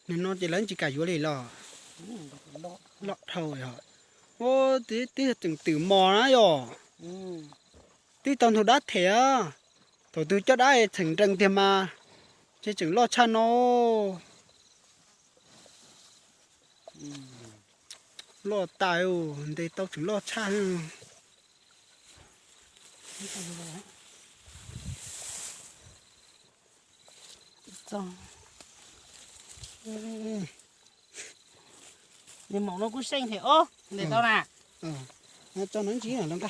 Nim no ces lawv tsis kam yuav li los? Loj dhau yog. Ua, twb tseem twm mos na yog. Twb tau ntug dab them a. Thaum twg coj dab txheem nrees tiag mas, ces tseem loj tshaj no. Loj tas, ntes tau tseem loj tshaj. Nws maum no kuj seej thiab os, ntes tau na. Tso no ntsis los nqa.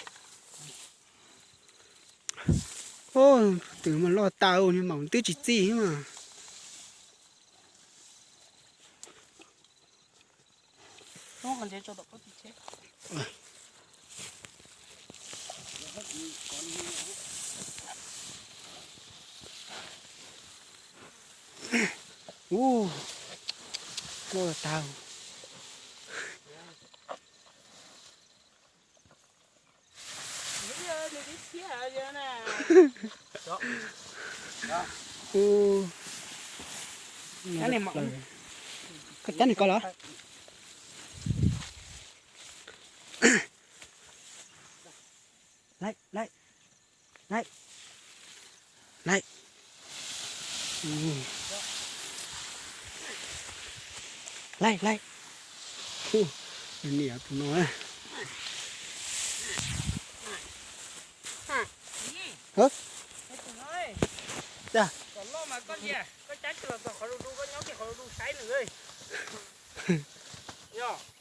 Twm mas loj tas, nws maum twb tsis txij mas. Ub, loj tas. Ub, koj cab nws ko los? Laij, laij, laij, laij. Laij, laij. Niam tus no.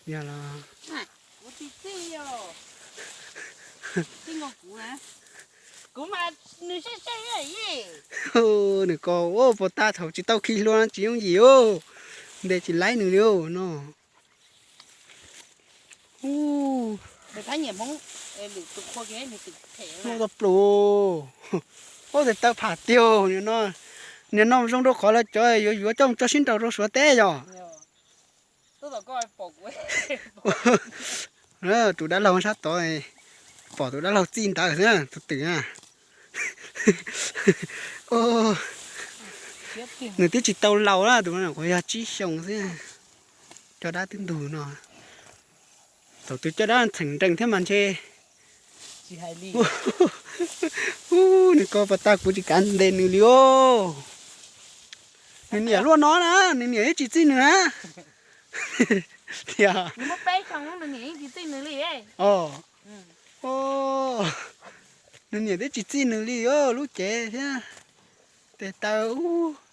Yog los. Nws ko ua puas tas thaum tsis tau khi hlua no tsis yooj yim os. Ntes tsis laib nws li no. Ub, tau pluv. Ub, tes taw pham tiag. Nim no zoo rau qhov lawv cov yuav yuav coj mus tso sib nraus rau Suav teb yog. Tus dab laug sab tod, pom tus dab laug txij ntawd xwb tus twm na. Nws twb tsis tau laus na, tus no kuj yog tsib xyoos xwb. Coj dab twb ntug no. Thaum twg coj dab txheem nrees thiab mas ntshe. Ub, nws ko puas tas kuv tsis kav ntes nws li os. Nws niam luaj no na, nws niam yeej tsis txij nws na. Tias, o, nws niam twb tsis txij nws li os, lub cev thiab. Tes taw,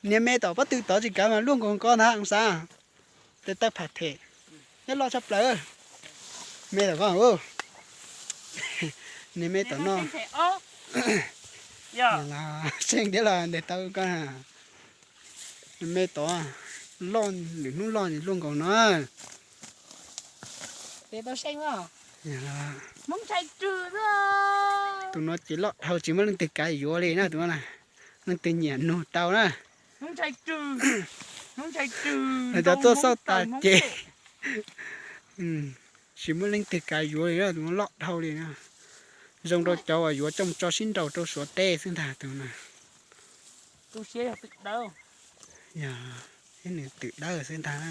niag me tom pob tw tod tsis kav mas luaj nkaus ko ntag xav. Tes taw pham them, nyob loj tshaj plaws. Me tom ko, niag me tom no. Seej thiab los ntes tau ko. Me tod loj, lwm hnub loj luaj nkaus no. Tus no ces loj dhau tsis muaj leej twg kav yuav li na tus no na. Leej twg nyiam nug tau na. Lawv cov tuaj xauj tas ces tsis muaj leej twg kav yuav li na, tus no loj dhau li na. Zoo rau cov uas yuav coj mus tso sib nraus rau Suav teb xwb ntag tus no. Yog, nws twm dawb xwb ntag na.